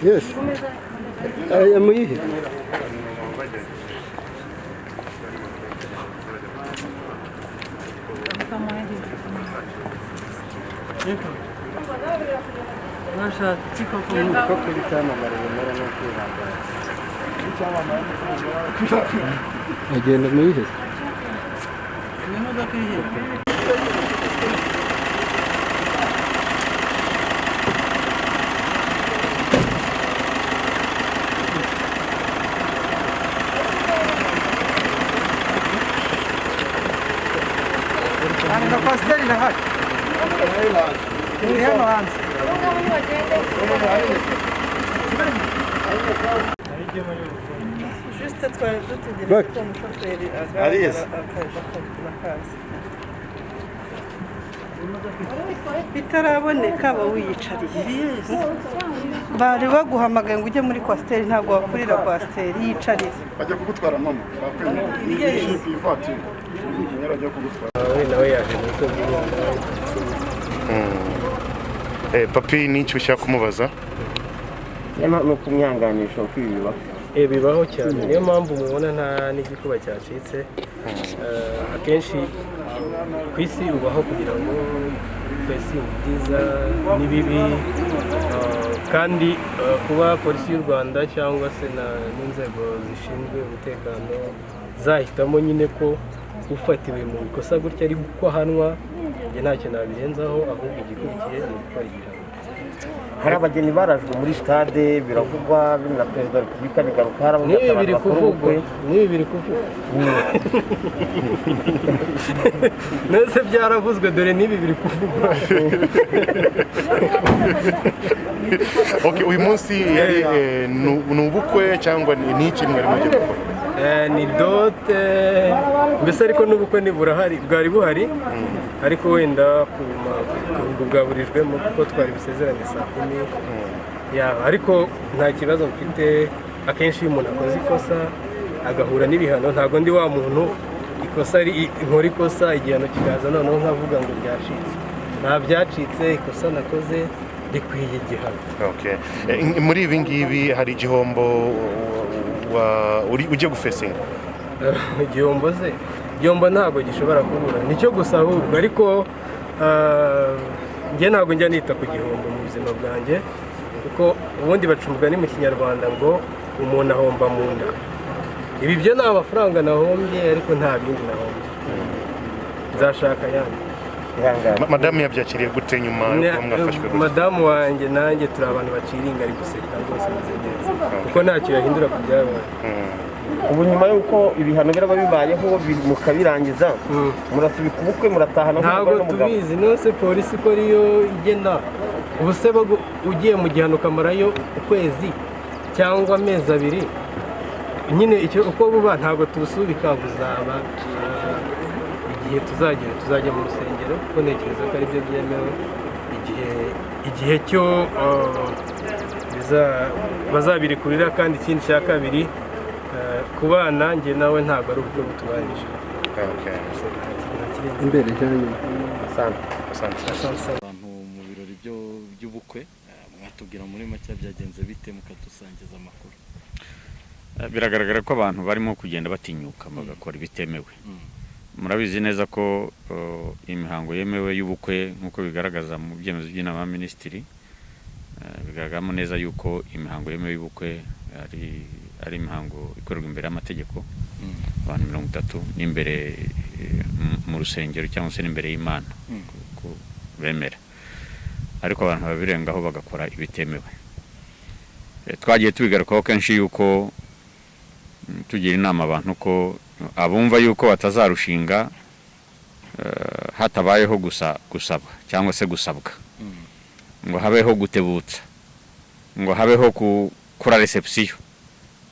Yes. Aya muyihe. Ko kuba icyamamare bemera no kwihangana. Agenda muyihe. Ntabwo kwasiteri irahari, iri hano hanze. Juste twari dutegereje ko umushoferi Arize. Bakaza bitaraboneka aba wiyicariye. Bari baguhamagaye ngo ujye muri kwasiteri, ntabwo wakurira kwasiteri, yicarire. Bajya kugutwara mama, bakwemera ivatiri ajya kugutwara. We nawe yaje mu bukwe bw'umwana we. Papi, ni iki ushaka kumubaza? Ni ukumwihanganisha kuko ibi bibaho. Bibaho cyane, niyo mpamvu mubona nta n'igikuba cyacitse. Akenshi ku isi ubaho kugira ngo fesingi ibyiza n'ibibi, kandi kuba polisi y'u Rwanda cyangwa se n'inzego zishinzwe umutekano zahitamo nyine ko ufatiwe mu ikosa gutya ari uko ahanwa, njye ntacyo nabirenzaho, ahubwo igikurikiye ni ugukora igihano. Hari abageni barajwe muri stade, biravugwa na Perezida wa Repubulika bigaruka, hari abavuga ati N'ibi abantu biri bakora kuvugwa ubukwe. N'ibi biri kuvugwa nese byaravuzwe, dore n'ibi biri kuvugwa. Okay, uyu munsi yari ni ubukwe cyangwa ni iki mwari mugiye gukora? Ni dot mbese, ariko n'ubukwe ni burahari, bwari buhari, ariko wenda ku bwaburijwemo kuko twari busezeranye saa 10 yaba, ariko nta kibazo mfite. Akenshi iyo umuntu akoze ikosa agahura n'ibihano, ntabwo ndi wa muntu ikosa nkora ikosa igihano kikaza noneho nkavuga ngo byacitse. Nta byacitse, ikosa nakoze rikwiye igihano. Okay. Muri ibi ngibi hari igihombo ugiye gufesinga? Igihombo ze, igihombo ntabwo gishobora kubura, nicyo gusa ahubwo, ariko njye ntabwo njya nita ku gihombo mu buzima bwanjye, kuko ubundi baca umugani mu Kinyarwanda ngo umuntu ahomba mu nda. Ibi byo ni amafaranga nahombye, ariko nta bindi nahombye, nzashaka ayandi. Ihangane. Madamu yabyakiriye gute nyuma yo kuba mwafashwe gutya? Madamu wanjye nanjye turi abantu baciringa, ari guseka rwose, ameze neza kuko ntacyo yahindura ku byabaye. Ubu nyuma y'uko ibihano biraba bibayeho mukabirangiza, murasubika ubukwe, muratahana Ntabwo nk'umugore n'umugabo? tubizi nose polisi ko ariyo igena. Ubu se ugiye mu gihano ukamarayo ukwezi cyangwa amezi 2 nyine, icyo uko buba ntabwo tubusubika, buzaba igihe tuzagera tuzajya mu rusengero, kuko ntekereza ko aribyo byemewe igihe cyo bazabirekurira. Kandi ikindi cya kabiri, ku bana njye nawe ntabwo ari ubukwe butubanije. Okay. Nta kirenze. Imbere cyangwa inyuma. Asante. Asante. Abantu mu birori by'ubukwe, mwatubwira muri make byagenze bite, mukadusangiza amakuru? Biragaragara ko abantu barimo kugenda batinyuka bagakora ibitemewe. Murabizi neza ko imihango yemewe y'ubukwe, nk'uko bigaragaza mu byemezo by'inama y'abaminisitiri, bigaragaramo neza yuko imihango yemewe y'ubukwe ari imihango ikorerwa imbere y'amategeko, abantu 30, n'imbere mu rusengero cyangwa se n'imbere y'Imana kuko bemera, ariko abantu babirengaho bagakora ibitemewe. Twagiye tubigarukaho kenshi yuko tugira inama abantu ko abumva yuko batazarushinga hatabayeho gusa gusaba cyangwa se gusabwa, ngo habeho gutebutsa, ngo habeho gukora reception,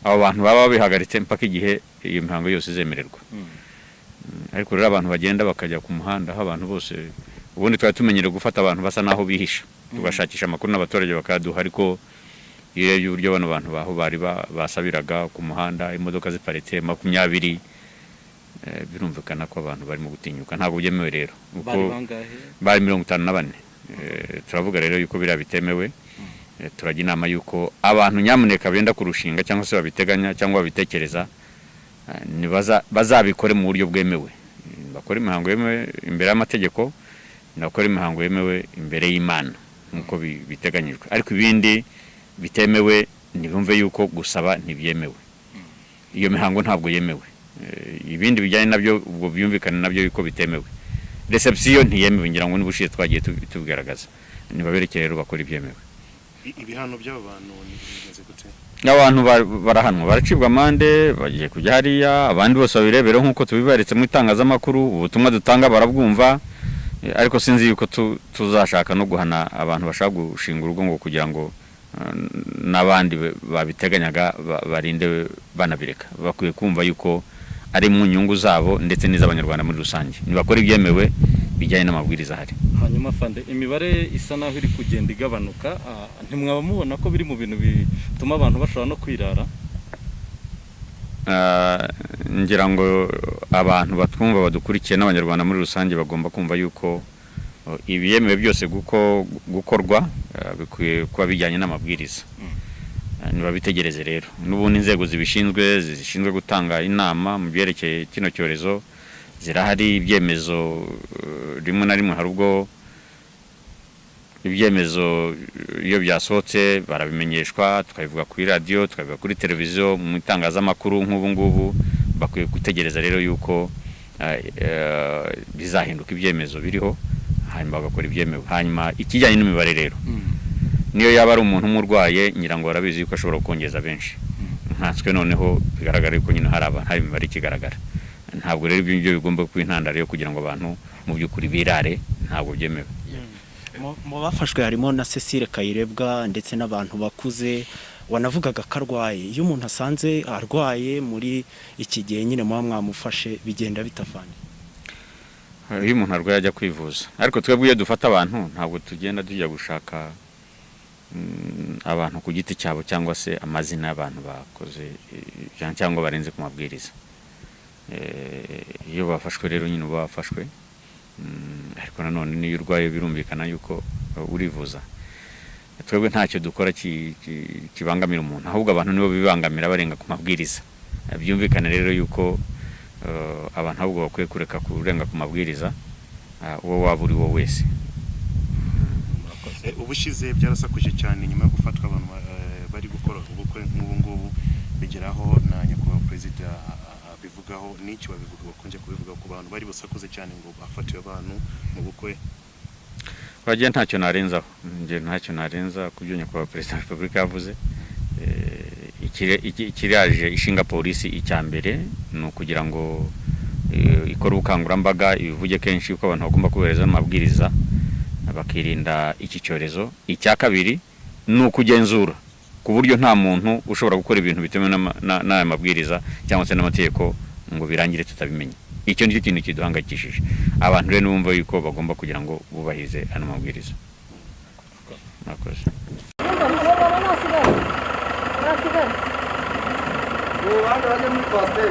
abo bantu baba babihagaritse mpaka igihe iyo mihango yose izemererwa. Ariko rero abantu bagenda bakajya ku muhanda aho abantu bose, ubundi twari tumenyereye gufata abantu basa naho bihisha, tugashakisha amakuru n'abaturage bakayaduha, ariko iyo urebye uburyo bano bantu baho bari basabiraga ku muhanda, imodoka ziparitse 20, birumvikana ko abantu barimo gutinyuka. Ntabwo byemewe rero kuko Bari bangahe? Bari 54. Turavuga rero yuko biriya bitemewe. Turajya inama y'uko abantu nyamuneka benda kurushinga cyangwa se babiteganya cyangwa babitekereza, bazabikore mu buryo bwemewe. Bakore imihango yemewe imbere y'amategeko, bakore imihango yemewe imbere y'Imana nk'uko biteganyijwe. Ariko ibindi bitemewe ntibumve yuko gusaba ntibyemewe, iyo mihango ntabwo yemewe. Ibindi bijyanye nabyo ubwo byumvikane nabyo yuko bitemewe. Reception ntiyemewe, ngira ngo n'ubushize twagiye tubigaragaza. Nibaberekere rero bakora ibyemewe. Ibihano by'aba bantu ni bigenze gute? Abantu barahanwa, baracibwa amande, bagiye kujya hariya, abandi bose babirebera nk'uko tubibaretse mu itangazamakuru, ubutumwa dutanga barabwumva. Ariko sinzi yuko tuzashaka no guhana abantu bashaka gushinga urugo ngo kugira ngo n'abandi babiteganyaga barinde banabireka. Bakwiye kumva yuko ari mu nyungu zabo ndetse n'iz'Abanyarwanda muri rusange. Nibakora ibyemewe bijyanye n'amabwiriza ahari. Hanyuma fande, imibare isa naho iri kugenda igabanuka, ntimwaba mubona ko biri mu bintu bituma abantu bashobora no kwirara? Ngira ngo abantu batwumva badukurikiye n'Abanyarwanda muri rusange bagomba kumva yuko ibiyemewe byose gukorwa bikwiye kuba bijyanye n'amabwiriza. Nibabitegereze rero, n'ubundi inzego zibishinzwe zishinzwe gutanga inama mu byerekeye kino cyorezo zirahari. Ibyemezo rimwe na rimwe hari ubwo ibyemezo iyo byasohotse barabimenyeshwa, tukabivuga kuri radiyo, tukabivuga kuri televiziyo, mu itangazamakuru. Nk'ubu ngubu bakwiye gutegereza rero yuko bizahinduka ibyemezo biriho, hanyuma bagakora ibyemewe. Hanyuma ikijyanye n'imibare rero, niyo yaba ari umuntu umwe urwaye, ngira ngo barabizi yuko ashobora kongeza benshi, nkanswe noneho bigaragara yuko nyine hari abantu, hari imibare ikigaragara. Ntabwo rero ibyo ngibyo bigomba kuba intandaro yo kugira ngo abantu mu by'ukuri birare, ntabwo byemewe. Mu bafashwe harimo na Cecile Kayirebwa ndetse n'abantu bakuze wanavugaga ko arwaye. Iyo umuntu asanze arwaye muri iki gihe nyine muba mwamufashe, bigenda bitafanye? Iyo umuntu arwaye ajya kwivuza, ariko twebwe iyo dufata abantu ntabwo tugenda tujya gushaka abantu ku giti cyabo cyangwa se amazina y'abantu bakoze cyangwa barenze ku mabwiriza. Iyo bafashwe rero nyine uba bafashwe. Ariko nanone niyo urwaye birumvikana yuko urivuza. Twebwe ntacyo dukora kibangamira umuntu, ahubwo abantu nibo bibangamira barenga ku mabwiriza. Byumvikane rero yuko abantu ahubwo bakwiye kureka kurenga ku mabwiriza, uwo waba uri wo wese. Ubushize byarasakuje cyane nyuma yo gufatwa abantu bari gukora ubukwe nk'ubu ngubu, bigeraho na nyakubahwa perezida abivugaho. N'icyo babivuga, bakunze kubivuga ku bantu bari busakuze cyane ngo bafatiwe abantu mu bukwe. Bagiye, ntacyo narenzaho, njye ntacyo narenza ku byo nyakubahwa perezida wa repubulika yavuze. Ikiraje ishinga polisi icya mbere ni ukugira ngo ikore ubukangurambaga, ibivuge kenshi yuko abantu bagomba kubahiriza amabwiriza bakirinda iki cyorezo. Icya kabiri ni ukugenzura ku buryo nta muntu ushobora gukora ibintu bitemewe n'aya mabwiriza cyangwa se n'amategeko ngo birangire tutabimenye. Icyo nicyo kintu kiduhangayikishije. Abantu rero bumva yuko bagomba kugira ngo bubahirize ano mabwiriza. Murakoze. Abandi bajya muri coaster.